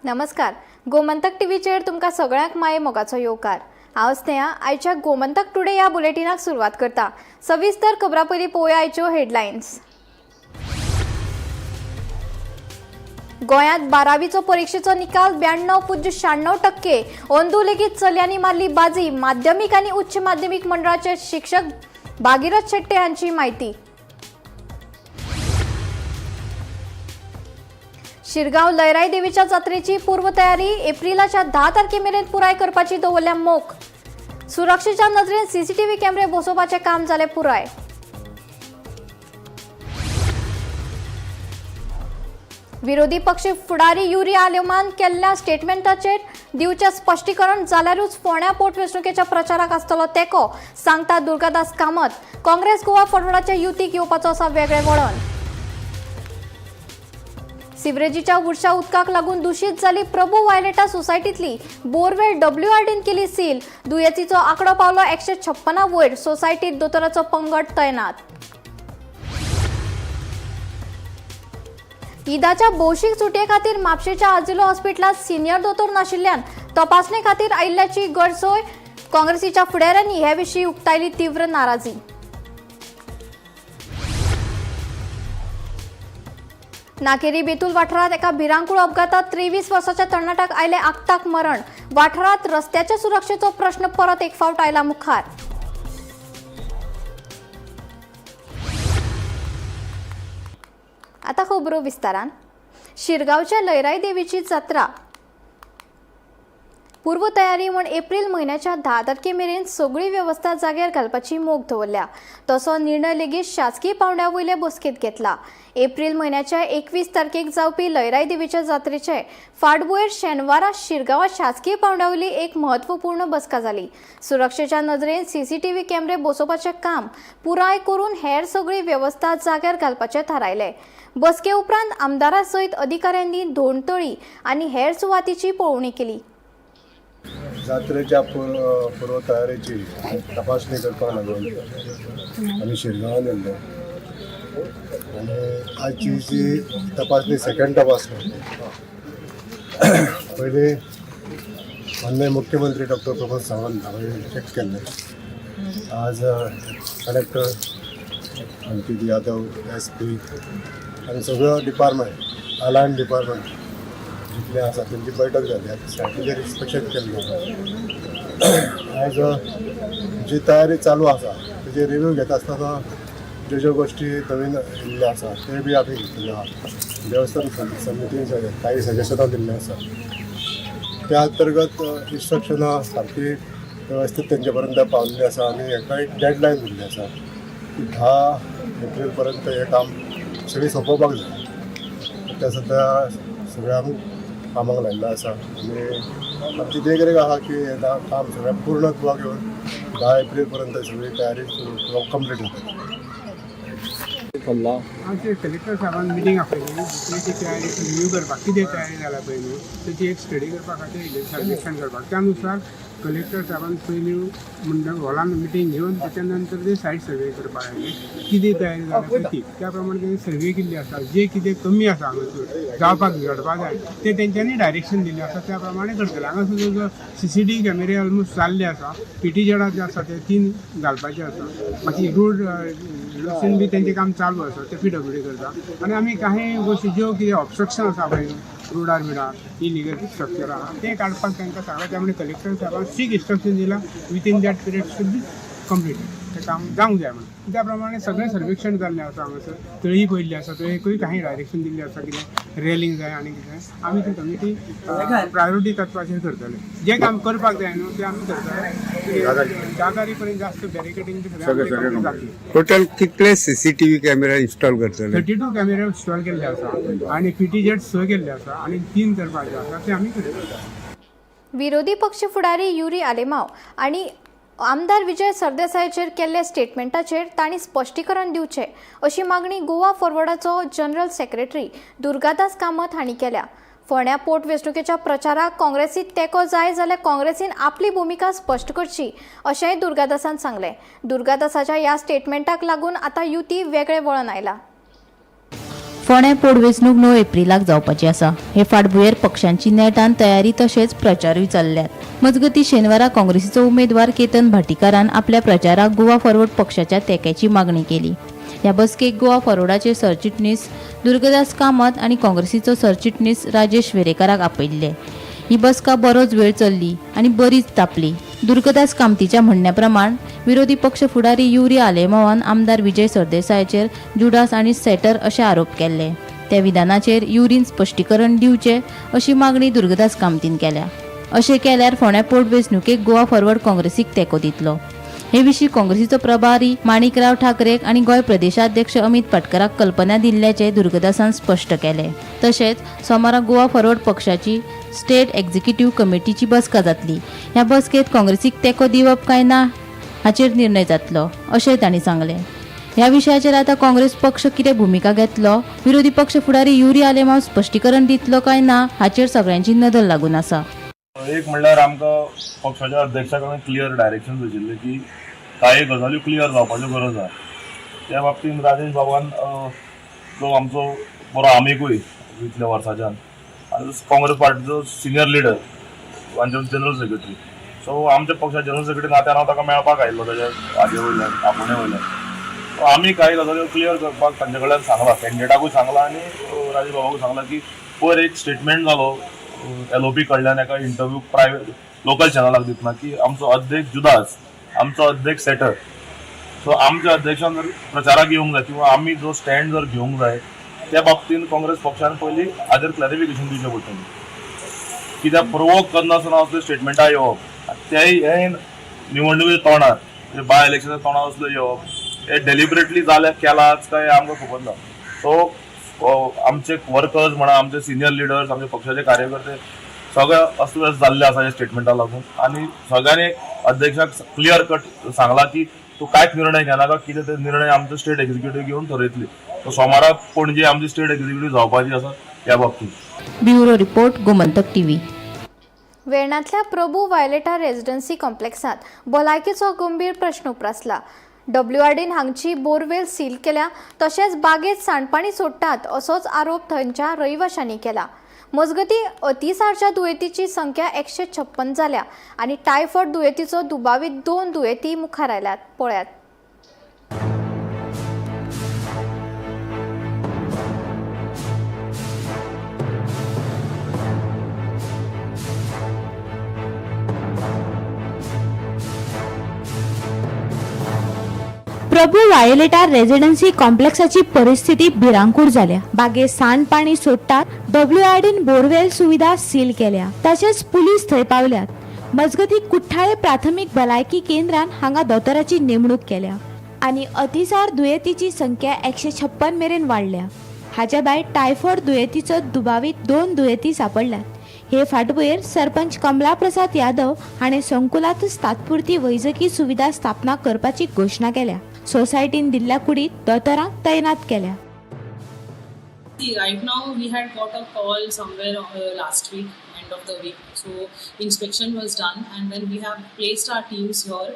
नमस्कार, गोमंतक टीव्हीचेर तुमकां सगळ्यांक माये मोगाचो येवकार. हांव स्नेहा आयच्या गोमंतक टुडे ह्या बुलेटिनाक सुरवात करता. सविस्तर खबरां पयलीं पळोवया आयच्यो हेडलायन्स. गोंयांत बारावीचो परिक्षेचो निकाल 92.96%. अंदू लेगीत चलयांनी मारली बाजी. माध्यमीक आनी उच्च माध्यमीक मंडळाचे शिक्षक भागीरथ शेट्टे हांची म्हायती. शिरगांव लयराई देवीच्या जात्रेची पूर्वतयारी एप्रिलाच्या 10 तारखे मेरेन पुराय करपाची दवरल्या मोख. सुरक्षेच्या नजरेन सीसीटीव्ही कॅमेरे बसोवपाचें काम जालें पुराय. विरोधी पक्ष फुडारी युरी आलेमान केल्ल्या स्टेटमेंटाचेर दिवचें स्पश्टीकरण जाल्यारूच फोंड्या पोटवेंचणुकेच्या प्रचाराक आसतलो तेंको, सांगता दुर्गादास कामत. काँग्रेस गोवा फॉरवर्डाच्या युतीक येवपाचो आसा वेगळें वळण. सिवरेजीच्या उरशा उदकाक लागून दूषित जाली प्रभू वायलेटा सोसायटीतली बोरवेल. डब्ल्यूआरडीन केली सील. दुयेंतीचो आंकडो पावलो 156 वयर. सोसायटीत दोतोराचो पंगड तैनात. ईदाच्या भौशीक सुटये खातीर म्हापशेच्या आजिलो हॉस्पिटलांत सिनियर दोतोर नाशिल्ल्यान तपासणे खातीर आयिल्ल्याची गैरसोय. काँग्रेसीच्या फुडाऱ्यांनी हे विशीं उक्तायली तीव्र नाराजी. नाकेरी बेतूल वाठारांत एका भिरांकूळ अपघातात 23 वर्साच्या तरणाट्याक आयले आक्ताक मरण. वाठारांत रस्त्याच्या सुरक्षेचो प्रश्न परत एक फावट आयला मुखार. आता खबरो विस्तारान. शिरगांवच्या लयराई देवीची जात्रा पूर्वतयारी म्हूण एप्रील म्हयन्याच्या 10 तारखे मेरेन सगळी वेवस्था जाग्यार घालपाची मोख दवरल्या. तसो निर्णय लेगीत शासकीय पावंड्या वयले बसकेंत घेतला. एप्रील म्हयन्याच्या 21 तारखेक जावपी लयराई देवीच्या जात्रेचे फाटभुंयेर शेनवारा शिरगांवां शासकीय पावंड्या वयली एक म्हत्वपूर्ण बसका जाली. सुरक्षेच्या नदरेन सीसीटीव्ही कॅमेरे बसोवपाचें काम पुराय करून हेर सगळी वेवस्था जाग्यार घालपाचें थारायलें. बसके उपरांत आमदारा सयत अधिकाऱ्यांनी धोणतळी आनी हेर सुवातीची पळोवणी केली. जात्रेच्या पूर्वतयारेची तपासणी करपाक लागून आमी शिरगांवान येयल्ले आनी आजची जी तपासणी, सेकंड तपासणी. पयलीं माननीय मुख्यमंत्री डॉक्टर प्रमोद सावंत हांणी चॅक केल्लें. आज collector Ankit Yadav, S P आनी सगळो डिपार्टमेंट, अलायन डिपार्टमेंट जितले आसा तेंची बैठक जाली. सायटीचेर इन्स्पेक्शन केल्लें. आज जी तयारी चालू आसा तेजी रिव्यू घेता आसतना ज्यो ज्यो गोश्टी नवीन येयल्ल्यो आसा ते बी आमी घेतिल्ल्यो आहा. देवस्थान समितीन काही सजेशनां दिल्लीं आसा. त्या अंतर्गत इन्स्ट्रक्शनां सारकी वेवस्थीत तेंचे पर्यंत पावल्ली आसा आनी हेका एक डेडलायन दिल्ली आसा की 10 एप्रील पर्यंत हें काम सगळें सोंपोवपाक जाय. त्या सद्या सगळ्यांक कामाक लायिल्लो आसा आनी आमची देखरेख आहा की हें काम सगळें पूर्णत्वाक घेवन 10 एप्रील पर्यंत सगळी तयारी कंप्लीट जातली. थल्ला. आमचे कलेक्टर साहेबान मिटींग आपयली दुसऱ्याची तयारी रिव्यू करपाक. कितें तयारी जाल्या पळय न्हू, तेची एक स्टडी करपा खातीर येयले, सर्वेक्षण करपाक. त्या नुसार कलेक्टर साहेबान पयलीं म्हणटा हॉलान मिटींग घेवन तेच्या नंतर ते सायट सर्वे करपाक आयले. कितें तयारी जाल्या पळय ती, त्या प्रमाणे तेणी सर्वे केल्ली आसा. जे कितें कमी आसा हांगासर जावपाक घडपा जाय, ते तेंच्यांनी डायरेक्शन दिल्लें आसा, त्या प्रमाणे करतले. हांगासर जो सीसीटीव्ही कॅमेरे ऑलमोस्ट जाल्ले आसा. पीटी जेडा जे आसा ते तीन घालपाचे आसा. बाकी रोड रिडक्शन बी तेंचें काम चालू आसा, ते पीडब्ल्यूडी करता. आनी आमी काही गोश्टी ज्यो कितें ऑब्स्ट्रक्शन आसा पळय रोडार बिडार, इलिगल स्ट्रक्चर आहा, तें काडपाक तांकां सांगलां. त्या मुळे कलेक्टर साहेबान स्ट्रीक इन्स्ट्रक्शन दिलां, within that period should be complete, तें काम जावंक जाय म्हणून. त्या प्रमाणे सगळें सर्वेक्षण जाल्लें आसा. हांगासर तळी पळयल्ली आसा. तळयेकूय काही डायरेक्शन दिल्लें आसा, कितें रेलिंग जाय आनी कितें. आमी ती कमिटी प्रायोरिटी तत्वाचेर करतले. जें काम करपाक जाय न्हू तें आमी करतले. 10 तारीख पर्यंत जास्त बॅरिकेटींग बी सगळें आमचें जातलें. टोटल कितले सीसीटीव्ही कॅमेरा इन्स्टॉल करतले? 32 कॅमेरे इन्स्टॉल केल्ले आसा आनी पीटी जेड स केल्ले आसा आनी तीन करपाचे आसा, ते आमी करतले. विरोधी पक्ष फुडारी युरी आलेमाव आनी आमदार विजय सरदेसायाचेर केल्ल्या स्टेटमेंटाचेर तांणी स्पश्टीकरण दिवचें अशी मागणी गोवा फॉरवर्डाचो जनरल सेक्रेटरी दुर्गादास कामत हांणी केल्या. फोंड्या पोटवेंचणुकेच्या प्रचाराक काँग्रेसीत तेंको जाय जाल्यार काँग्रेसीन आपली भुमिका स्पश्ट करची अशेंय दुर्गादासान सांगलें. दुर्गादासाच्या ह्या स्टेटमेंटाक लागून आतां युती वेगळें वळण आयलां. फोंडें पोटवेंचणूक 9 एप्रिलाक जावपाची आसा. हे फाटभुंयेर पक्षांची नेटान तयारी तशेंच प्रचारूय चल्ल्यात. मजगतीं शेनवारा काँग्रेसीचो उमेदवार केतन भाटीकारान आपल्या प्रचाराक गोवा फॉरवर्ड पक्षाच्या तेंक्याची मागणी केली. ह्या बसकेक गोवा फॉरवर्डाचे सरचिटणीस दुर्गदास कामत आनी काँग्रेसीचो सरचिटणीस राजेश वेरेकाराक आपयल्ले. ही बसका बरोच वेळ चल्ली आनी बरीच तापली. दुर्गदास कामतीच्या म्हणण्या प्रमाण विरोधी पक्ष फुडारी युरी आलेमावान आमदार विजय सरदेसायाचेर जुडास आनी सेटर अशे आरोप केल्ले. त्या विधानाचेर युरीन स्पश्टीकरण दिवचें अशी मागणी दुर्गदास कामतीन केल्या. अशें केल्यार फोंड्या पोटवेंचणुकेक गोवा फॉरवर्ड काँग्रेसीक तेंको दितलो. हे विशीं काँग्रेसीचो प्रभारी माणिकराव ठाकरेक आनी गोंय प्रदेशाध्यक्ष अमित पाटकराक कल्पना दिल्ल्याचें दुर्गदासान स्पश्ट केलें. तशेंच सोमारा गोवा फॉरवर्ड पक्षाची स्टेट एक्झिक्युटिव्ह कमिटीची बसका जातली. ह्या बसकेंत काँग्रेसीक तेंको दिवप काय ना हाचेर निर्णय जातलो अशें तांणी सांगलें. ह्या विशयाचेर आतां काँग्रेस पक्ष कितें भुमिका घेतलो, विरोधी पक्ष फुडारी युरी आलेमाव स्पश्टीकरण दितलो काय ना हाचेर सगळ्यांची नदर लागून आसा. एक म्हणल्यार आमकां पक्षाच्या अध्यक्षा कडल्यान क्लियर डायरेक्शन आशिल्लें की कांय गजाल्यो क्लियर जावपाच्यो गरज आहा. त्या बाबतींत राजेश बाबान जो आमचो बरो आमिगूय इतल्या वर्साच्यान आनी काँग्रेस पार्टीचो सिनियर लिडर आनी जनरल सेक्रेटरी, सो आमच्या पक्षा जनरल सेक्रेटरी नात्यान हांव ताका मेळपाक आयिल्लो ताज्या हाजे वयल्यान, आपोवण्या वयल्यान. सो आमी कांय गजाल्यो क्लियर करपाक तांचे कडल्यान सांगलां, कॅन्डिडेटाकूय सांगलां आनी राजेश बाबाकूय सांगलां की पयर एक स्टेटमेंट जालो एलओपी कडल्यान एका इंटरव्यू प्रायवेट लोकल चॅनलाक दितना की आमचो अध्यक्ष जुदास, आमचो अध्यक्ष सेटर. सो आमच्या अध्यक्षान जर प्रचाराक येवंक जाय किंवा आमी जो स्टँड जर घेवंक जाय त्या बाबतीन काँग्रेस पक्षान पयलीं हाजेर क्लॅरिफिकेशन दिवचें पडटलें. कित्याक प्रोवोक करनासतना असल्यो स्टेटमेंटां येवप, तेय हे निवडणुकेच्या तोंडार, म्हणजे बाय इलेक्शनाच्या तोंडार असल्यो येवप हे डेलिबरेटली जाल्या केलाच काय आमकां खबर ना. सो आमचे वर्कर्स म्हणा, आमचे सिनियर लिडर्स, आमचे पक्षाचे कार्यकर्ते सगळे अस्तव्यस्त जाल्ले आसा ह्या स्टेटमेंटा लागून आनी सगळ्यांनी अध्यक्षाक क्लियर कट सांगला की तूं कांयच निर्णय घेनाका, कितें ते निर्णय आमचो स्टेट एक्झिक्युटीव घेवन थरयतली. सो सोमाराक पणजे आमची स्टेट एक्झिक्युटीव जावपाची आसा ह्या बाबतींत. Bureau report, Gomantak TV. वेर्णांतल्या प्रभू वायलेटा रेजिडन्सी कॉम्प्लेक्सांत भलायकेचो गंभीर प्रश्न उप्रासला. डब्ल्यूआरडीन हांगची बोरवेल सील केल्या तशेंच बागेत सांडपाणी सोडटात असोच आरोप थंयच्या रहिवाशांनी केला. मजगतीं अतिसारच्या दुयेंतीची संख्या 156 जाल्या आनी टायफॉयड दुयेंतीचो दुबावीत 2 दुयेंती मुखार आयल्यात. पळयात. प्रभू वायोलेटा रेजिडन्सी कॉम्प्लेक्साची परिस्थिती भिरांकूळ जाल्या. बागेत सांडपाणी सोडटात. डब्ल्यूआरडीन बोरवेल सुविधा सील केल्या, तशेंच पुलीस थंय पावल्यात. मजगतीं कुठ्ठाळे प्राथमीक भलायकी केंद्रान हांगा दोतोराची नेमणूक केल्या आनी अतिसार दुयेंतीची संख्या 156 मेरेन वाडल्या. हाच्या भायर टायफॉयड दुयेंतीचो दुबावीत 2 दुयेंती सापडल्यात. हे फाटभुंयेर सरपंच कमला प्रसाद यादव हाणें संकुलांतच तात्पुरती वैजकी सुविधा स्थापना करपाची घोशणा केल्या. सोसायटीन दिल्ल्या कुडीत दोतोरांक तैनात केल्या. See, right now we had got a call somewhere last week, end of the week. So inspection was done, and then we have placed our teams here.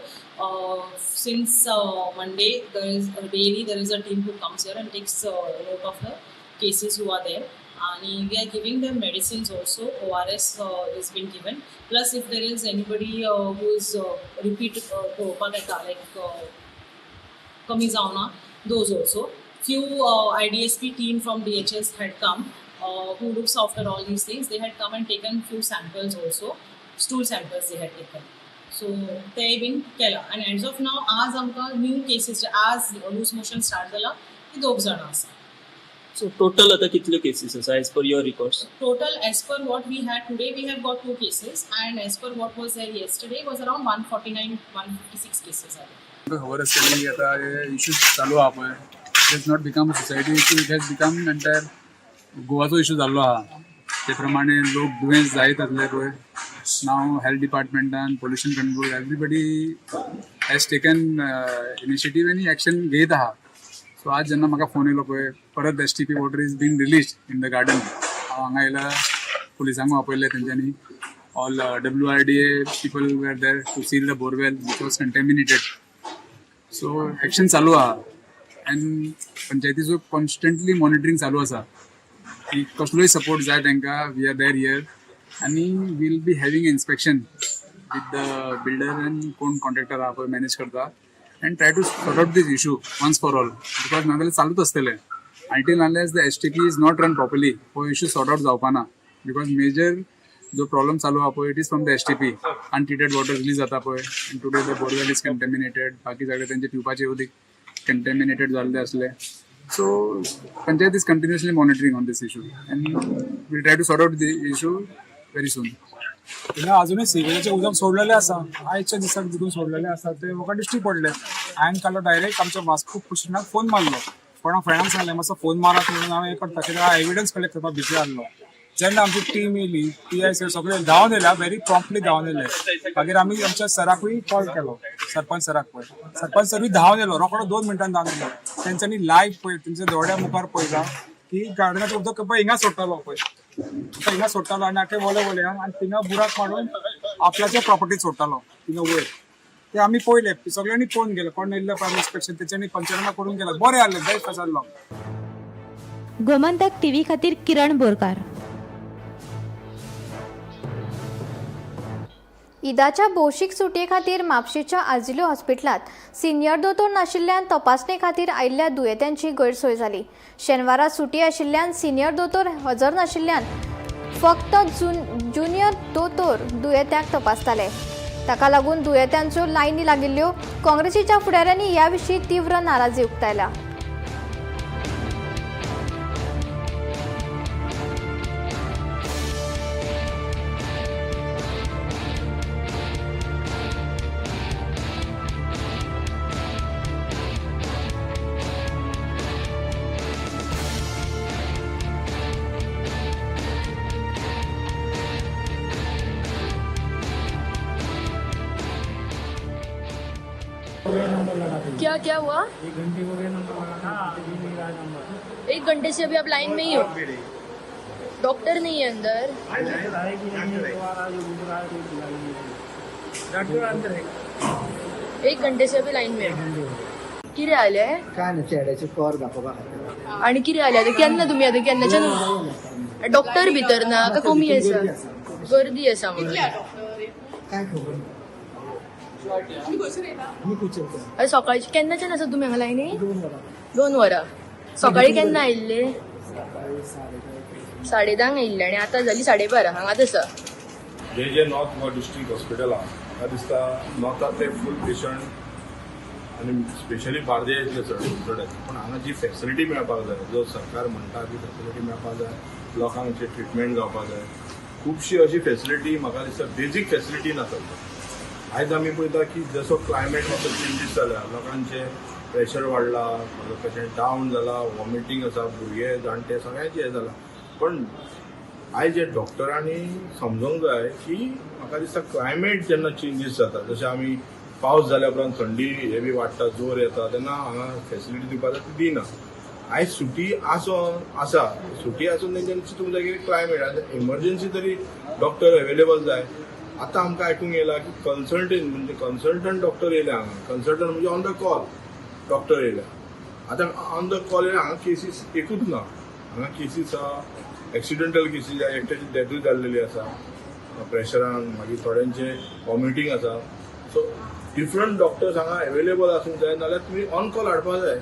Since Monday, there is daily there is a team who comes here and takes note of the cases who are there. And we are giving them medicines also. ORS is been given. Plus, if there is anybody who is repeat like कमी जावना, those also. Few IDSP team from DHS had come, who looks after all these things. They had come and taken few samples also, stool samples they had taken. So ते बीन केला आनी as of नाव आज आमकां new cases, आज loose motion start जाला ती दोग जाणां आसा. सो टोटल आता कितल्यो केसीस आसा as per your records? Total, as per what we had today, we have got 2 cases, and as per what was there yesterday was around 149, 156 cases are there. आमकां खबर आसतली की आतां हे इश्यूज चालू आहा पळय, it has not become a society issue, it has become entire गोवाचो इशू जाल्लो आहा. ते प्रमाणे लोक दुयेंस जायत आसले पळय. नाव हेल्थ डिपार्टमेंटान, pollution control, everybody has taken initiative आनी एक्शन घेत आहा. सो आज जेन्ना म्हाका फोन येयलो पळय, परत STP water is been released in the garden, हांव हांगा येयला. पुलिसांक आपयल्ले तेंच्यांनी. All WRDA people were there to seal the borewell which was contaminated. So action चालू आहा आनी पंचायतीचो कॉन्स्टंटली मॉनिटरींग चालू आसा की कसलोय सपोर्ट जाय तांकां, we are there here आनी we'll be having inspection with the builder आनी कोण कॉन्ट्रॅक्टर आहा पळय मॅनेज करता and try to sort out this issue once for all, because नाजाल्यार चालूच आसतलें until unless the STP is not run properly. हो इशू सॉर्ट आउट जावपा ना, because major जो प्रॉब्लम चालू आहा पळय, it is from the STP. Untreated water release जाता पळय and today the borewell is contaminated. बाकी सगळे तेंचे पिवपाचे उदीक कंटेमिनेटेड जाल्ले आसले. So panchayat is continuously monitoring on this issue and we'll try to sort out the issue very soon. थिंगा अजुनूय सिवेजाचें उदक सोडलेलें आसा. आयच्या दिसाक जितून सोडलेलें आसा तें म्हाका दिश्टी पडलें. हांवें काडलो डायरेक्ट आमच्या वास्को प्रेसिडेंटाक फोन मारलो. कोणा फ्रेंडाक सांगलें मातसो फोन मारात म्हणून. हांव हें करता कित्याक एविडन्स कलेक्ट करपाक बिजी आहलो. जेन्ना आमची टीम येयली, पी I sir सगळे धांवन येयल्या, व्हेरी प्रॉम्प्टली धांवन येयले. मागीर आमी आमच्या सराकूय कॉल केलो, सरपंच सराक. पळय, सरपंच सरूय धांवन येयलो, रोकडो 2 मिनटान धांवन येयलो. तेंच्यांनी लायव्ह पळय, तेंच्या दोळ्या मुखार पळयला की गार्डनाचें उदक पळय हिंगा सोडटालो पळय, हिंगा सोडटालो आनी आखे वोले वोले आनी थिंगा बुराक मारून आपल्याच्या प्रॉपर्टीत सोडटालो थिंगा वयर. ते आमी पळयले, सगळ्यांनी पळोवन गेले. कोण येयल्ले पळय इन्स्पेक्शन, तेच्यांनी पंचनामा करून गेला. बरें आहलें, बेस्ट आसलो. गोमंतक टीव्ही खातीर किरण बोरकार. ईदाच्या भौशीक सुटये खातीर म्हापशेच्या आजिलो हॉस्पिटलांत सिनियर दोतोर नाशिल्ल्यान तपासणे खातीर आयिल्ल्या दुयेंत्यांची गैरसोय जाली. शेनवारा सुटी आशिल्ल्यान सिनियर दोतोर हजर नाशिल्ल्यान फक्त ज्युनियर दोतोर दुयेंत्यांक तपासताले. ताका लागून दुयेंत्यांच्यो लायनी लागिल्ल्यो. काँग्रेसीच्या फुडाऱ्यांनी ह्या विशीं तीव्र नाराजी उक्तायल्या. क्या क्या हुआ? 1 घंटे से अभी आप लाइन में ही हो. डॉक्टर नहीं है अंदर. 1 घंटे से अभी लाइन में हो. कितें आले? काय नाही, चेड्याचे कर दाखोवपा खातीर. आणि कितें आले आतां? केन्ना तुमी आतां केन्नाच्यान? डॉक्टर भितर ना का कमी आसा? गर्दी आसा म्हणून. काय खबर मी कुचलता. अरे, सकाळची केन्नाच्यान आसा तुमी हांगा लायनी? 2 वरां. 2 वरां. सकाळी केन्ना आयिल्ले? सकाळी 10:30. 10:30 आयिल्ले आणि आतां जाली 12:30. हांगाच आसा. जे जे नॉर्थ गोवा डिस्ट्रिक्ट हॉस्पिटल आहा, म्हाका दिसता नॉर्थांतले फूल पेशंट आनी स्पेशली बार्देजांतले चड चड येता. पूण हांगा जी फेसिलिटी मेळपाक जाय, जो सरकार म्हणटा ती फेसिलिटी मेळपाक जाय, लोकांक जे ट्रिटमेंट जावपाक जाय, खुबशी अशी फेसिलिटी म्हाका दिसता बेजीक फेसिलिटी ना सद्या. आयज आमी पळयता की जसो क्लायमेट मातसो चेंजीस जाल्या, लोकांचे प्रेशर वाडला, पेशंट डावन जाला, वॉमिटींग आसा, भुरगे जाणटे सगळ्यांचे हें जाला. पण आयज हे डॉक्टरांनी समजूंक जाय की म्हाका दिसता क्लायमेट जेन्ना चेंजीस जाता, जशें आमी पावस जाल्या उपरांत थंडी हे बी वाडटा, जोर येता, तेन्ना हांगा फेसिलिटी दिवपाक जाय ती दिना. आयज सुटी आसोन आसा, सुटी आसून तेंच्यांनी चिंतूंक जाय की क्लायमेट आतां इमर्जन्सी तरी डॉक्टर अवेलेबल जाय. आतां आमकां आयकूंक येयलां की कन्सल्टंट म्हणजे कन्सल्टंट डॉक्टर येयल्या हांगा. कन्सल्टंट म्हणजे ऑन the call doctor येयल्या. आतां ऑन the call येयल्या, हांगा केसीस एकूच ना, हांगा केसीस आहा, एक्सिडंटल केसीस आहा, एकट्याची डेथूय जाल्लेली आसा प्रेशरान, मागीर थोड्यांचे वॉमिटींग आसा. सो डिफरंट डॉक्टर्स हांगा अवेलेबल आसूंक जाय, नाल्यार तुमी ऑन कॉल हाडपा जाय.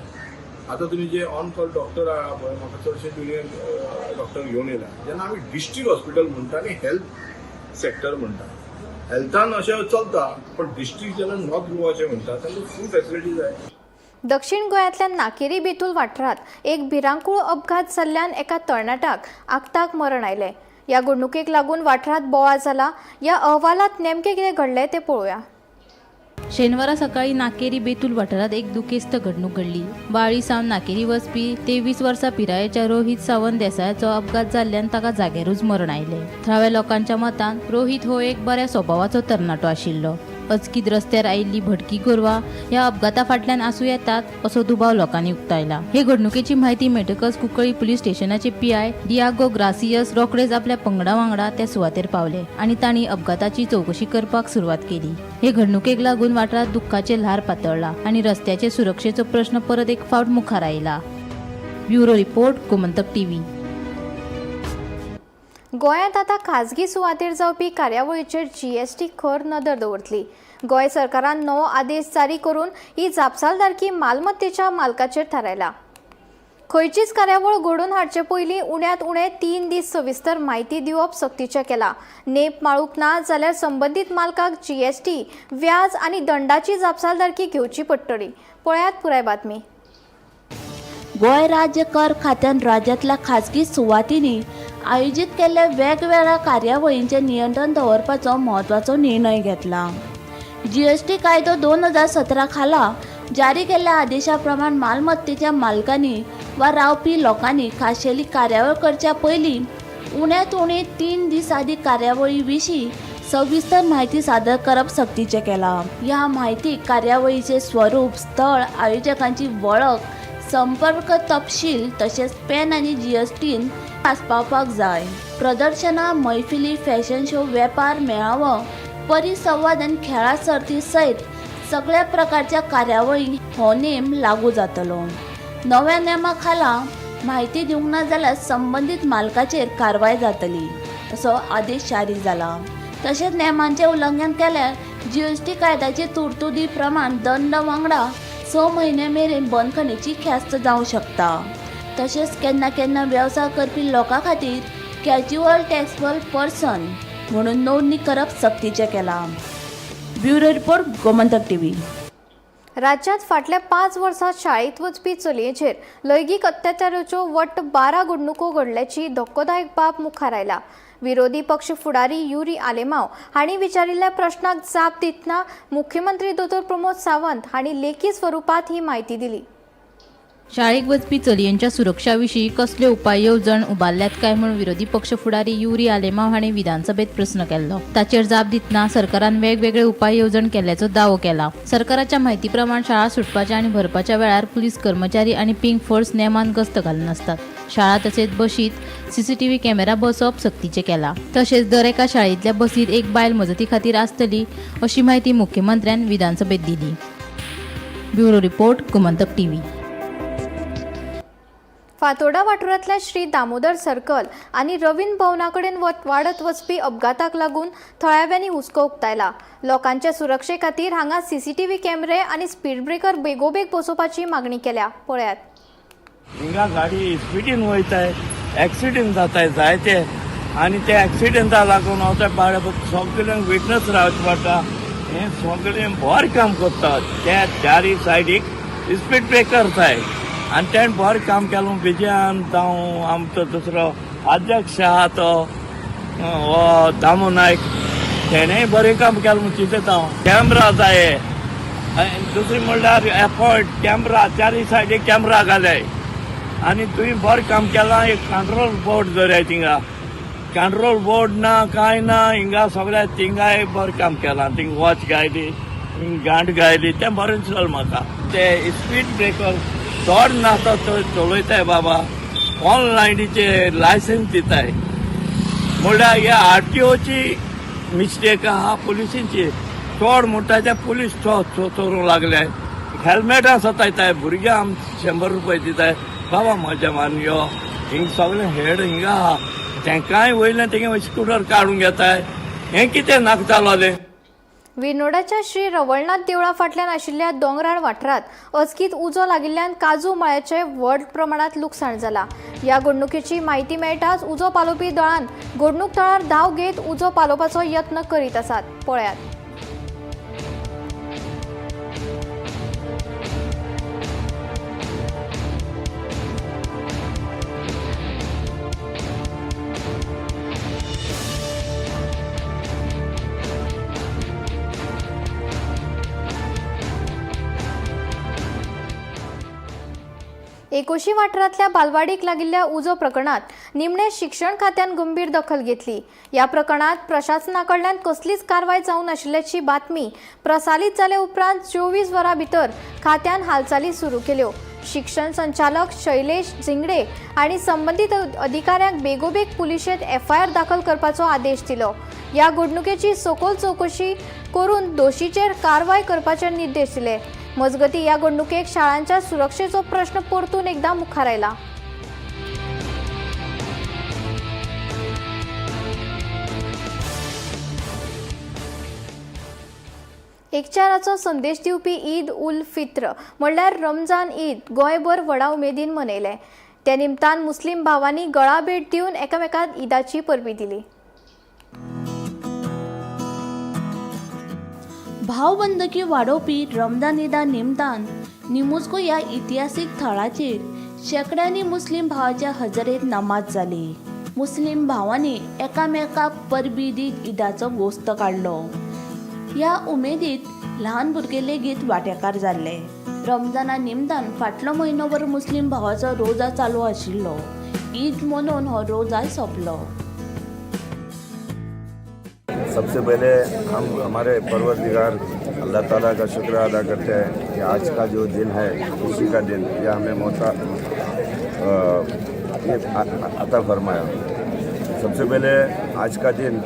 आतां तुमी जे ऑन कॉल डॉक्टर आहा पळय, म्हाका चडशे ज्युनियर डॉक्टर घेवन येयला. जेन्ना आमी डिस्ट्रिक्ट हॉस्पिटल म्हणटा आनी हेल्थ सेक्टर म्हणटा, हेल्थान अशें चलता, पण डिस्ट्रिक्ट जेन्ना नॉर्थ गोवाचें म्हणटा तेन्ना फूल फेसिलिटी जाय. दक्षिण गोंयांतल्या नाकेरी बेतूल वाठारांत एक भिरांकूळ अपघात जाल्ल्यान एका तरणाट्याक आक्ताक मरण आयलें. ह्या घडणुकेक लागून वाठारांत बोवाळ जाला. ह्या अहवालांत नेमकें कितें घडलें तें पळोवया. शेनवारा सकाळी नाकेरी बेतूल वाठारांत एक दुखेस्त घडणूक घडली. बाळी सावन नाकेरी वचपी 23 वर्सां पिरायेच्या रोहित सावंत देसायाचो अपघात जाल्ल्यान ताका जाग्यारूच मरण आयलें. थळाव्या लोकांच्या मतान रोहित हो एक बऱ्या स्वभावाचो तरणाटो आशिल्लो. अचकीत रस्त्यार आयिल्ली भटकी गोरवां ह्या अपघाता फाटल्यान आसूं येतात असो दुबाव लोकांनी उक्तायला. हे घडणुकेची म्हायती मेळटकच Cuncolim police स्टेशनाचे PI Diego gracious रोखडेच आपल्या पंगडा वांगडा त्या सुवातेर पावले आनी तांणी अपघाताची चवकशी करपाक सुरवात केली. हे घडणुकेक लागून वाठारांत दुख्खाचें ल्हार पातळ्ळा आनी रस्त्याचे सुरक्षेचो प्रश्न परत एक फावट मुखार आयला. Bureau report, Gomantak TV. गोंयांत आतां खाजगी सुवातेर जावपी कार्यावळीचेर जीएसटी खर नदर दवरतली. गोंय सरकारान नवो आदेश जारी करून ही जापसालदारकी मालमत्तेच्या मालकाचेर थारायला. खंयचीच कार्यावळ घडोवन हाडचे पयलीं उण्यांत उणे 3 दीस सविस्तर म्हायती दिवप सक्तीचें केलां. नेप माळूंक ना जाल्यार संबंदीत मालकाक जीएसटी, व्याज आनी दंडाची जापसालदारकी घेवची पडटली. पळयात पुराय बातमी. गोंय राज्य कर खात्यान राज्यांतल्या खाजगी सुवातींनी आयोजीत केल्ल्या वेगवेगळ्या कार्यावळींचेर नियंत्रण दवरपाचो म्हत्वाचो निर्णय घेतला. जीएसटी कायदो 2017 खाला जारी केल्ल्या आदेशा प्रमाण मालमत्तेच्या मालकांनी वा रावपी लोकांनी खाशेली कार्यावळ करच्या पयलीं उण्यांत उणे 3 दीस आदीं कार्यावळी विशीं सविस्तर म्हायती सादर करप सक्तीचें केलां. ह्या म्हायतीक कार्यावळीचें स्वरूप, स्थळ, आयोजकांची वळख, संपर्क तपशील तशेंच पॅन आनी जीएसटीन आस्पावपाक जाय. प्रदर्शनां, मैफिली, फॅशन शो, वेपार मेळावो, परिसंवाद आनी खेळां सर्ती सयत सगळ्या प्रकारच्या कार्यावळींक हो नेम लागू जातलो. नव्या नेमा खाला म्हायती दिवंक ना जाल्यार संबंदीत मालकाचेर कारवाय जातली असो आदेश जारी जाला. तशेंच नेमांचें उल्लंघन केल्यार जीएसटी कायद्याचे तरतुदी प्रमाण दंड वांगडा 6 म्हयन्या मेरेन बंदखणीची ख्यास्त जावं शकता. तशेंच केन्ना केन्ना वेवसाय करपी लोकां खातीर कॅज्युअल टॅक्सेबल पर्सन म्हणून नोंदणी करप सक्तीचें केलां. Bureau report, Gomantak TV. राज्यांत फाटल्या 5 वर्सांत शाळेंत वचपी चलयेचेर लैंगीक अत्याचाराच्यो वट्ट 12 घडणुको घडल्याची धक्कोदायक बाब मुखार आयला. विरोधी पक्ष फुडारी युरी आलेमाव हांणी विचारिल्ल्या प्रश्नाक जाप दितना मुख्यमंत्री दोतोर प्रमोद सावंत हांणी लेखी स्वरुपांत ही म्हायती दिली. शाळेक वचपी चलयांच्या सुरक्षा विशीं कसल्यो उपाय येवजण उबारल्यात काय म्हूण विरोधी पक्ष फुडारी युरी आलेमाव हांणी विधानसभेत प्रस्न केल्लो. ताचेर जाप दितना सरकारान वेगवेगळे उपाय येवजण केल्ल्याचो दावो केला. सरकाराच्या म्हायती प्रमाण शाळा सुटपाच्या आनी भरपाच्या वेळार पुलीस कर्मचारी आनी पिंक फोर्स नेमान गस्त घालून आसतात. शाळा तशेंच बशीत सीसीटीव्ही कॅमेरा बसोवप सक्तीचें केलां. तशेंच दर एका शाळेंतल्या बसीत एक बायल मजती खातीर आसतली अशी म्हायती मुख्यमंत्र्यान विधानसभेत दिली. Bureau report, Gomantak TV. Fatorda वाठारांतल्या श्री दामोदर सर्कल आनी रवींद्र भवना कडेन वाडत वचपी अपघाताक लागून थळाव्यांनी हुस्को उक्तायला. लोकांच्या सुरक्षे खातीर हांगा सीसीटीव्ही कॅमेरे आनी स्पीड ब्रेकर बेगोबेग बसोवपाची मागणी केल्या. पळयात. हिंगा गाडी स्पिडीन वयताय, एक्सिडेंट जाताय जायते आनी ते एक्सिडेंटा लागून हांव सगळ्यांक विटनस रावचें पडटा. हें सगळें बरें काम करता. त्या चारी सायडीक स्पीड ब्रेकर जाय आनी तेणें बरें काम केलें. विजयान जावं आमचो दुसरो अध्यक्ष आहा तो हो दामू नायक, तेणेंय बरें काम केलें म्हूण चिंतता हांव. कॅमरा जाय, दुसरी म्हणल्यार एफर्ट कॅमरा, चारी सायडीक कॅमरा घालाय आनी तुवें बरें काम केलां. एक कंट्रोल बोर्ड दवराय थिंगा, कंट्रोल बोर्ड ना कांय ना हिंगा सगळ्या थिंगाय बरें काम केलां. थिंग वॉच घायली, गांठ घायली, तें बरें दिसलें म्हाका. ते स्पीड ब्रेकर चड नासता थंय चलयताय बाबा, ऑनलायनीचे लायसन्स दिताय म्हणल्यार ह्या आरटीओची मिस्टेक आहा, पुलिसांची. चड म्हणटा ते पुलीस चोरूंक लागले. हेल्मेटां सतायताय भुरग्यांक, आम 100 रुपये दिताय बाबा. मजा मान यो हिंग सगळें हेड हिंगा आहा, तेंकांय वयल्यान तेंगे स्कुटर काडून घेताय. हें कितें नाका जालोलें. विर्नोडाच्या श्री रवळनाथ देवळा फाटल्यान आशिल्ल्या दोंगराळ वाठारांत अचकीत उजो लागिल्ल्यान काजू मळ्याचें व्हड प्रमाणांत लुकसाण जालां. ह्या घडणुकेची म्हायती मेळटाच उजो पालोवपी दळान घडणूक थळार धांव घेत उजो पालोवपाचो यत्न करीत आसात. पळयात. एकोशी वाठारांतल्या बालवाडीक लागिल्ल्या उजो प्रकरणात निमणे शिक्षण खात्यान गंभीर दखल घेतली. ह्या प्रकरणात प्रशासना कडल्यान कसलीच कारवाय जावंक नाशिल्ल्याची बातमी प्रसारीत जाले उपरांत 24 वरां भितर खात्यान हालचाली सुरू केल्यो. शिक्षण संचालक शैलेश झिंगडे आनी संबंदीत अधिकाऱ्यांक बेगोबेग पुलिशेंत एफआयआर दाखल करपाचो आदेश दिलो. ह्या घडणुकेची सखोल चवकशी करून दोशीचेर कारवाय करपाचे निर्देश दिले. मजगती ह्या घडणुकेक शाळांच्या सुरक्षेचो प्रश्न परतून एकदा मुखार आयला. एकचाराचो संदेश दिवपी ईद उल फित्र म्हणल्यार रमजान ईद गोंयभर व्हडा उमेदीन मनयले. त्या निमतान मुस्लीम भावांनी गळाभेट दिवन एकामेकांक ईदाची परबी दिली. भावबंदकी वाडोवपी रमदान ईदा निमतान निमुस्को ह्या इतिहासीक थळाचेर शेंकड्यांनी मुस्लीम भावाच्या हजेरेंत नमाज जाली. मुस्लीम भावांनी एकामेकाक परबी दीत ईदाचो गोस्त काडलो. ह्या उमेदीत ल्हान भुरगे लेगीत वांटेकार जाल्ले. रमजाना निमतान फाटलो म्हयनोभर मुस्लीम भावाचो रोजा चालू आशिल्लो. ईद मनोवन हो रोजा सोंपलो. सबसे पहले हम हमारे परवरदिगार अल्लाह ताला का शुक्र अदा करते हैं कि आज का जो दिन है, खुशी का दिन, यह हमें मौका ये अता फरमाया. सबसे पहले आज का दिन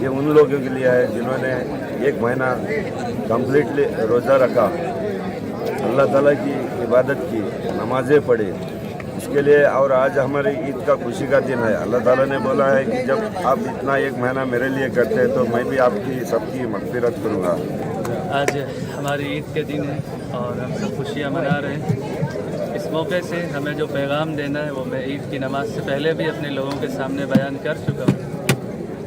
ये उन लोगों के लिए है जिन्होंने एक महीना कम्प्लीटली रोज़ा रखा, अल्लाह ताला की इबादत की, नमाज़ें पढ़ी, इसके लिए. और आज हमारी ईद का खुशी का दिन है. अल्लाह ताला ने बोला है कि जब आप इतना एक महीना मेरे लिए करते हैं तो मैं भी आपकी सबकी मगफिरत करूँगा. आज हमारी ईद के दिन है और हम सब खुशियाँ मना रहे हैं. इस मौके से हमें जो पैगाम देना है वो मैं ईद की नमाज से पहले भी अपने लोगों के सामने बयान कर चुका हूँ.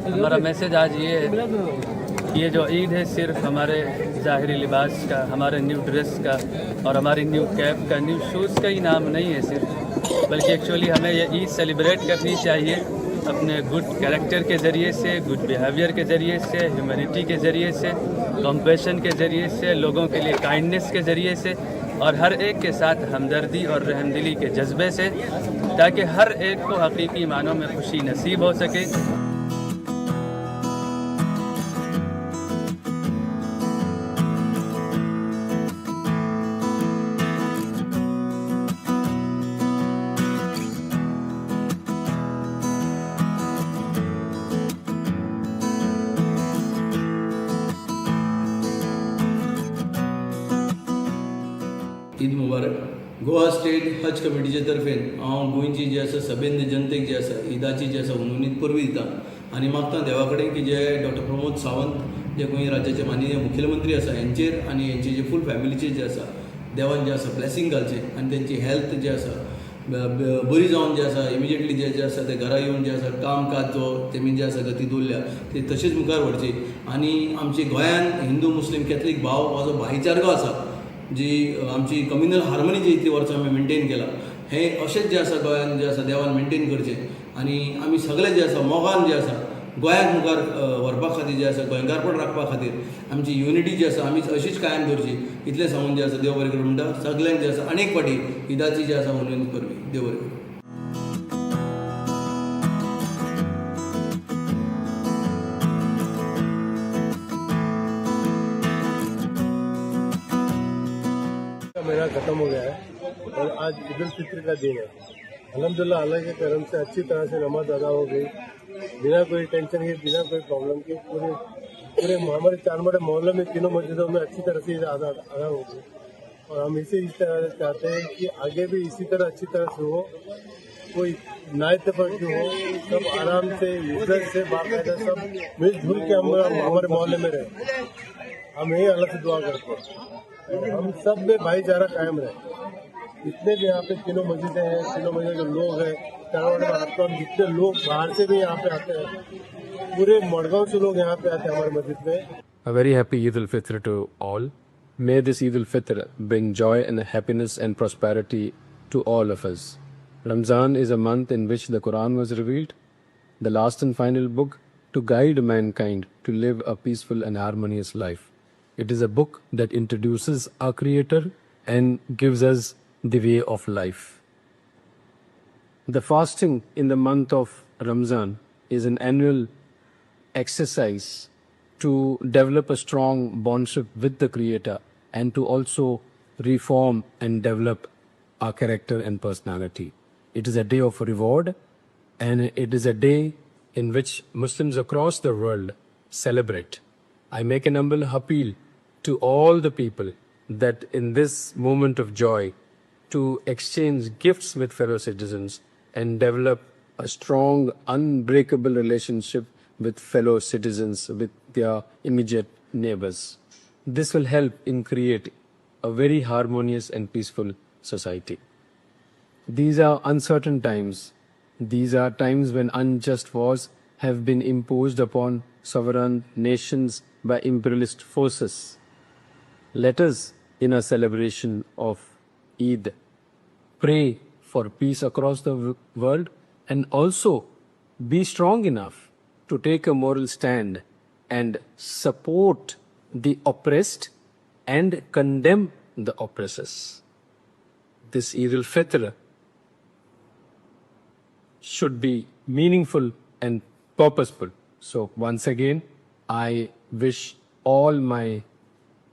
हमारा मैसेज आज ये है कि ये जो ईद है सिर्फ हमारे ज़ाहरी लिबास का, हमारे न्यू ड्रेस का और हमारी न्यू कैप का, न्यू शूज़ का ही नाम नहीं है सिर्फ, बल्कि एक्चुअली हमें ये ईद सेलिब्रेट करनी चाहिए अपने गुड कैरेक्टर के ज़रिए से, गुड बिहेवियर के ज़रिए से, ह्यूमैनिटी के ज़रिए से, कंपैशन के ज़रिए से, लोगों के लिए काइंडनेस के ज़रिए से और हर एक के साथ हमदर्दी और रहमदिली के जज्बे से, ताकि हर एक को हकीकी मानों में खुशी नसीब हो सके. ईद मुबारक. गोवा स्टेट हज कमिटीचे तर्फेन हांव गोंयची जी आसा सभेंद जनतेक जी आसा ईदाची जी आसा हुनहुनीत परबी दिता आनी मागता देवा कडेन की जे डॉक्टर प्रमोद सावंत जे गोंय राज्याचे माननीय मुखेलमंत्री आसा हेंचेर आनी हेंचे जे फूल फॅमिलीचेर जे आसा देवान जे आसा ब्लेसींग घालचें आनी तेंची हेल्थ जे आसा बरी जावन जे आसा इमिजिएटली जे जे आसा ते घरा येवन जे आसा काम काज जो तेमी जे आसा गती दवरल्या ती तशीच मुखार व्हरची आनी आमची गोंयान हिंदू मुस्लीम कॅथलीक भाव हो जो भाईचारको आसा, जी आमची कम्युनल हार्मनी जी इतली वर्सां आमी मेनटेन केला, हें अशेंच जें आसा गोंयान जें आसा देवान मेनटेन करचें आनी आमी सगळे जे आसा मोगान जे आसा गोंयाक मुखार व्हरपा खातीर जे आसा गोंयकारपण राखपा खातीर आमची युनिटी जी आसा आमी अशीच कायम दवरची. इतलें सांगून जें आसा देव बरें करूं म्हणटा. सगल्यांक जें आसा अनेक फावटी ईदाची जी आसा हुनहुनीत परबी. देव बरें करूं. महीना खत्म हो गया है और आज ईद उल फित्र का दिन है. अल्हम्दुलिल्लाह अल्लाह के करम से अच्छी तरह से नमाज अदा हो गई, बिना कोई टेंशन के, बिना कोई प्रॉब्लम के. पूरे पूरे हमारे चारमोड़े मोहल्ले में तीनों मस्जिदों में अच्छी तरह से ईद अदा अदा हो गई और हम इसे इस तरह से चाहते हैं कि आगे भी इसी तरह अच्छी तरह से हो, कोई नाइतफाकी हो, सब आराम से इज्जत से बाकायदा सब मिलजुल के हम हमारे मोहल्ले में रहे. हम यही अल्लाह से दुआ करते हैं हम सब में भाईचारा कायम रहे. जितने भी यहाँ पे तीनों मस्जिदें हैं, तीनों मस्जिद के लोग हैं, चारों जितने लोग बाहर से भी यहाँ पे आते हैं, पूरे मडगांव से लोग यहाँ पे आते हैं हमारे मस्जिद में. A very happy Eid al-Fitr to all. May this Eid al-Fitr bring joy and happiness and prosperity to all of us. Ramzan is a month in which the Quran was revealed, the last and final book to guide mankind to live a peaceful and harmonious life. It is a book that introduces our Creator and gives us the way of life. The fasting in the month of Ramzan is an annual exercise to develop a strong bondship with the Creator and to also reform and develop our character and personality. It is a day of reward, and it is a day in which Muslims across the world celebrate. I make an humble appeal to all the people that in this moment of joy, to exchange gifts with fellow citizens and develop a strong, unbreakable relationship with fellow citizens, with their immediate neighbors. This will help in create a very harmonious and peaceful society. These are uncertain times. These are times when unjust wars have been imposed upon sovereign nations by imperialist forces. Let us, in our celebration of Eid, pray for peace across the world and also be strong enough to take a moral stand and support the oppressed and condemn the oppressors. This Eid al-Fitr should be meaningful and purposeful. So once again, I wish all my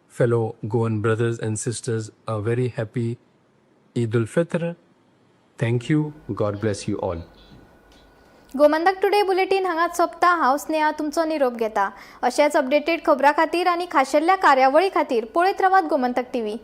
fellow Goan brothers and sisters a very happy Eid al-Fitr. Thank you. God bless you all. Gomantak today bulletin हांगाच सोंपता. हांव स्नेहा तुमचो निरोप घेता. अशेच updated खबरां खातीर आनी खाशेल्ल्या कार्यावळी खातीर पळयत रावात गोमंतक टीव्ही.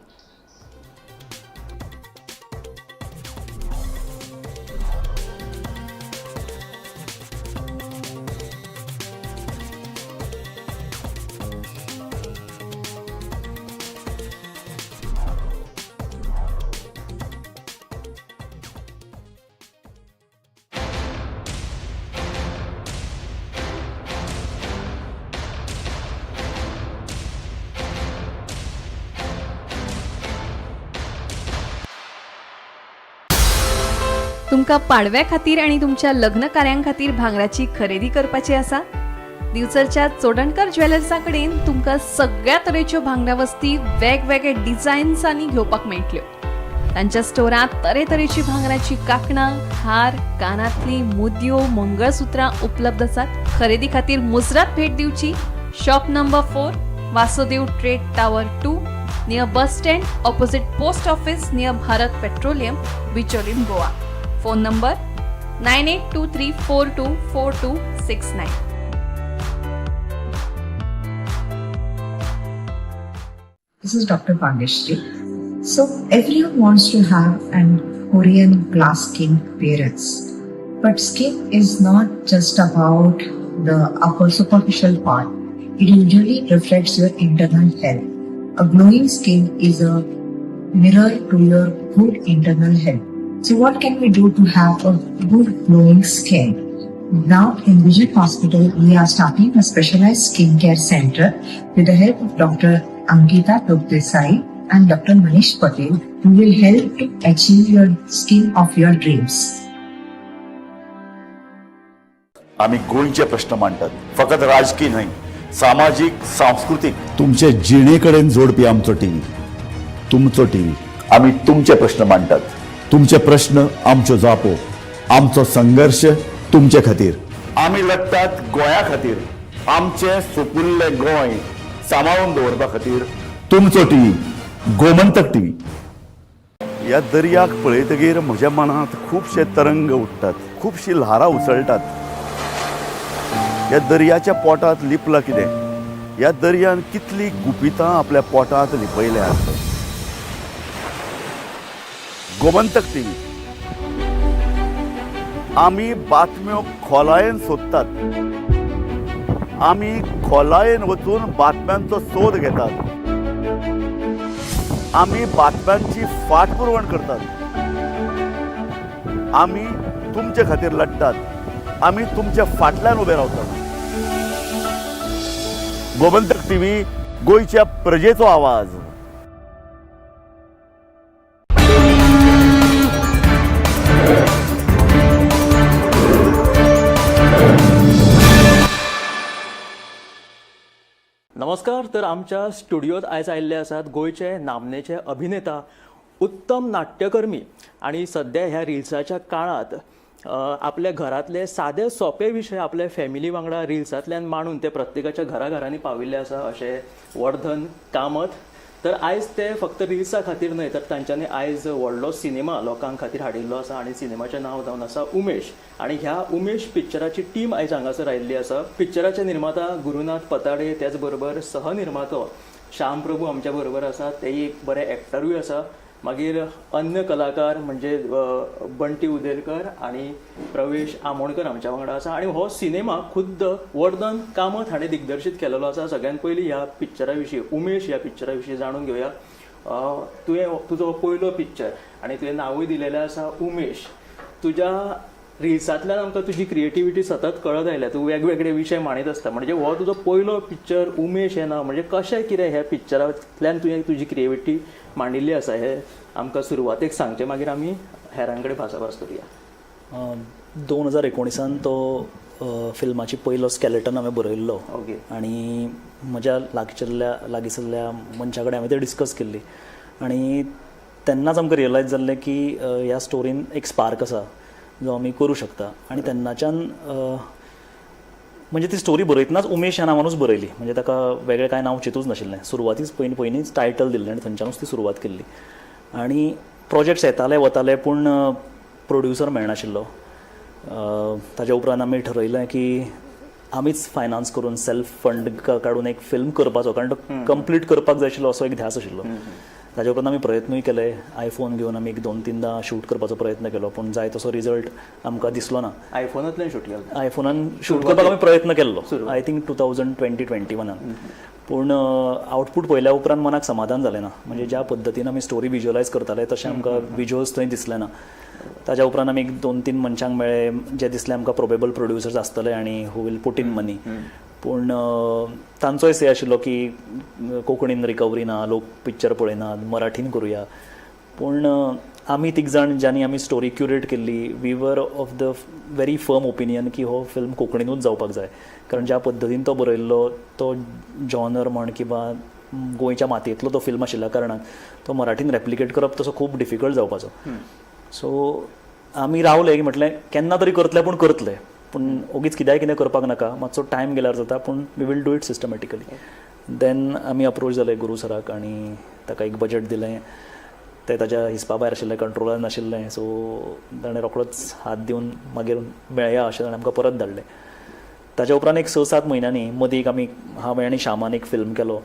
तुमकां पाडव्या खातीर आनी तुमच्या लग्न कार्यां खातीर भांगराची खरेदी करपाची आसा? दिवचलच्या चोडणकर ज्वेलर्सा कडेन तुमकां सगळ्या तरेच्यो भांगरा वस्ती वेगवेगळे डिझायन्सांनी घेवपाक मेळटल्यो. तांच्या स्टोरांत तरेतरेची भांगराची कांकणां, हार, कानांतली मुदयो, मंगळसुत्रां उपलब्ध आसात. खरेदी खातीर मुजरत भेट दिवची. Shop number 4, Vasudev trade tower 2, near bus stand, opposite post office, near Bharat petroleum, Bicholim, Goa. Phone number 9823424269. This is Dr. Bageshri. So everyone wants to have an Korean glass skin appearance. But skin is not just about the upper superficial part. It usually reflects your internal health. A glowing skin is a mirror to your good internal health. So what can we do to have a good glowing skin? Now in Vision Hospital, we are starting a specialized skincare center with the help of Dr. Ankita Desai and Dr. Manish Patel, who will help to achieve your skin of your dreams. आमी गोंयचे प्रश्न मांडटात, फकत राजकीय न्हय, सामाजीक, सांस्कृतीक, तुमचे जिणे कडेन जोडपी आमचो टीव्ही, तुमचो टीव्ही. आमी तुमचे प्रश्न मांडटात, तुमचे प्रश्न आमच्यो जापो, आमचो संघर्श तुमचे खातीर. आमी लढटात गोंया खातीर, आमचें सुपुल्लें गोंय सांबाळून दवरपा खातीर. तुमचो टीव्ही, गोमंतक टीव्ही. ह्या दर्याक पळयतगीर म्हज्या मनांत खुबशे तरंग उठ्ठात, खुबशीं ल्हारां उसळटात. ह्या दर्याच्या पोटांत लिपलां कितें? ह्या दर्यान कितलीं गुपितां आपल्या पोटांत लिपयल्यात? गोमंतक टीव्ही. आमी बातम्यो खोलायेन सोदतात, आमी खोलायेन वचून बातम्यांचो सोद घेतात, आमी बातम्यांची फाटपुरवण करतात, आमी तुमचे खातीर लढटात, आमी तुमच्या फाटल्यान उबे रावतात. गोमंतक टीव्ही, गोंयच्या प्रजेचो आवाज. नमस्कार. तर आमच्या स्टुडियोत आयज आयिल्ले आसात गोंयचे नामनेचे अभिनेता, उत्तम नाट्यकर्मी आणि सध्या ह्या रिल्साच्या काळात आपल्या घरांतले सादे सोंपे विशय आपल्या फॅमिली वांगडा रिल्सांतल्यान मांडून ते प्रत्येकाच्या घराघरांनी पाविल्ले आसा अशें वर्धन कामत. तर आयज ते फक्त रिल्सा खातीर न्हय, तर तांच्यांनी आयज व्हडलो सिनेमा लोकां खातीर हाडिल्लो आसा आनी सिनेमाचें नांव जावन आसा उमेश. आनी ह्या उमेश पिक्चराची टीम आयज हांगासर आयिल्ली आसा. पिक्चराचे निर्माता गुरुनाथ पताडे, त्याच बरोबर सहनिर्मातो श्याम प्रभू आमच्या बरोबर आसा, तेय एक बरे एक्टरूय आसा. मागीर अन्य कलाकार म्हणजे बंटी उदेलकर आनी प्रवेश आमोणकर आमच्या वांगडा आसा. आनी हो सिनेमा खुद्द वर्धन कामत हाणें दिग्दर्शीत केलेलो आसा. सगळ्यात पयलीं ह्या पिक्चरा विशीं, उमेश ह्या पिक्चरा विशीं जाणून घेवया. तुवें तुजो हो पयलो पिक्चर आनी तुवें नांवूय दिलेलें आसा उमेश. तुज्या रिल्सांतल्यान आमकां तुजी क्रिएटिविटी सतत कळत आयल्या. तूं वेगवेगळे विशय मांडीत आसता. म्हणजे हो तुजो पयलो पिक्चर उमेश हें नांव, म्हणजे कशें कितें ह्या पिक्चरांतल्यान तुवें तुजी क्रिएटिविटी मांडिल्ली आसा हें आमकां सुरवातेक सांगचें, मागीर आमी हेरां कडेन भासाभास करुया. 2019an तो फिल्माची पयलो स्केलेटन हांवें बरयल्लो आनी म्हज्या लागशिल्ल्या लागीसल्ल्या मनशा कडेन हांवें ते डिस्कस केल्ली आनी तेन्नाच आमकां रियलायज जाल्लें की ह्या स्टोरीन एक स्पार्क आसा जो आमी करूं शकता. आनी तेन्नाच्यान म्हणजे ती स्टोरी बरयतनाच उमेश ह्या नांवानूच बरयली, म्हणजे ताका वेगळें कांय नांव चिंतूच नाशिल्लें. सुरवातीच पयलीं पयलींच टायटल दिल्लें आनी थंयच्यानूच ती सुरवात केल्ली. आनी प्रोजेक्ट्स येताले वताले, पूण प्रोड्युसर मेळनाशिल्लो. ताच्या उपरांत आमी ठरयलें की आमीच फायनान्स करून, सेल्फ फंड काडून एक फिल्म करपाचो, कारण तो कंप्लीट करपाक जाय आशिल्लो असो एक ध्यास आशिल्लो. ताच्या उपरांत आमी प्रयत्नूय केले. आयफोन घेवन आमी एक दोन तिनदां शूट करपाचो प्रयत्न केलो, पूण जाय तसो रिजल्ट आमकां दिसलो ना. आयफोनांतल्यान शूट केलें? आयफोनान शूट करपाक आमी प्रयत्न केल्लो, I think 2020-21an, पूण आउटपूट पळयल्या उपरांत मनाक समाधान जालें ना. म्हणजे ज्या पद्दतीन आमी स्टोरी विज्युअलायज करताले तशें आमकां विज्युअल्स थंय दिसले ना. ताच्या उपरांत आमी एक दोन तीन मनशांक मेळ्ळे जे दिसले आमकां प्रोबेबल प्रोड्युसर्स आसतले आनी who will put in money, पूण तांचोय से आशिल्लो की कोंकणीन रिकवरी ना, लोक पिक्चर पळयनात, मराठीन करुया. पूण आमी तीग जाण ज्यांनी आमी स्टोरी क्युरेट केल्ली, we were of the very firm opinion की हो फिल्म कोंकणीनूच जावपाक जाय, कारण ज्या पद्दतीन तो बरयल्लो तो जॉनर म्हण किंवा गोंयच्या मातयेंतलो तो फिल्म आशिल्ल्या कारणान तो मराठीन रेप्लिकेट करप तसो खूब डिफिकल्ट जावपाचो. सो आमी रावले की म्हटलें केन्ना तरी करतले, पूण करतले, पूण ओगीच कित्याय कितें करपाक नाका, मातसो टायम गेल्यार जाता, पूण we will do it systematically. Then आमी अप्रोच जाले गुरू सराक आनी ताका एक बजट दिलें. तें ताज्या हिसपा भायर आशिल्लें, कंट्रोलान नाशिल्लें. सो ताणें रोखडोच हात दिवन मागीर मेळया अशें ताणें आमकां परत धाडलें. ताच्या उपरांत एक 6-7 म्हयन्यांनी मदीं एक आमी, हांवें आनी श्यामान एक फिल्म केलो.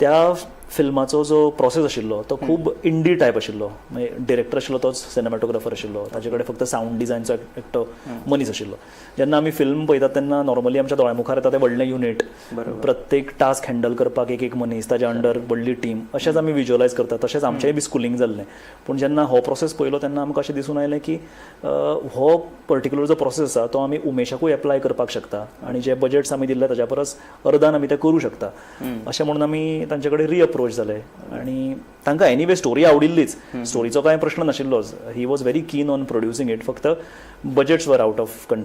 त्या फिल्माचो जो प्रोसेस आशिल्लो तो खूब इंडी टायप आशिल्लो. म्हणजे डिरेक्टर आशिल्लो तोच सिनेमॅटोग्राफर आशिल्लो, ताजे कडेन फक्त सावंड डिझायनचो एकटो मनीस आशिल्लो. जेन्ना आमी फिल्म पळयतात तेन्ना नॉर्मली आमच्या दोळ्या मुखार येता तें व्हडलें युनीट, प्रत्येक टास्क हँडल करपाक एक एक मनीस, ताच्या अंडर व्हडली टीम, अशेंच आमी विज्युअलायज करतात. तशेंच आमचेंय बी स्कुलींग जाल्लें. पूण जेन्ना हो प्रोसेस पळयलो तेन्ना आमकां अशें दिसून आयलें की हो पर्टिक्युलर जो प्रोसेस आसा तो आमी उमेशाकूय एप्लाय करपाक शकता आनी जे बजट्स आमी दिल्ले ताच्या परस अर्दान आमी ते करूं शकता अशें म्हणून आमी तांचे कडेन रिअप्रोच जाले. आनी तांकां एनिवे स्टोरी आवडिल्लीच, स्टोरीचो कांय प्रश्न नाशिल्लोच. He was very keen on producing it, फक्त budgets were out of control.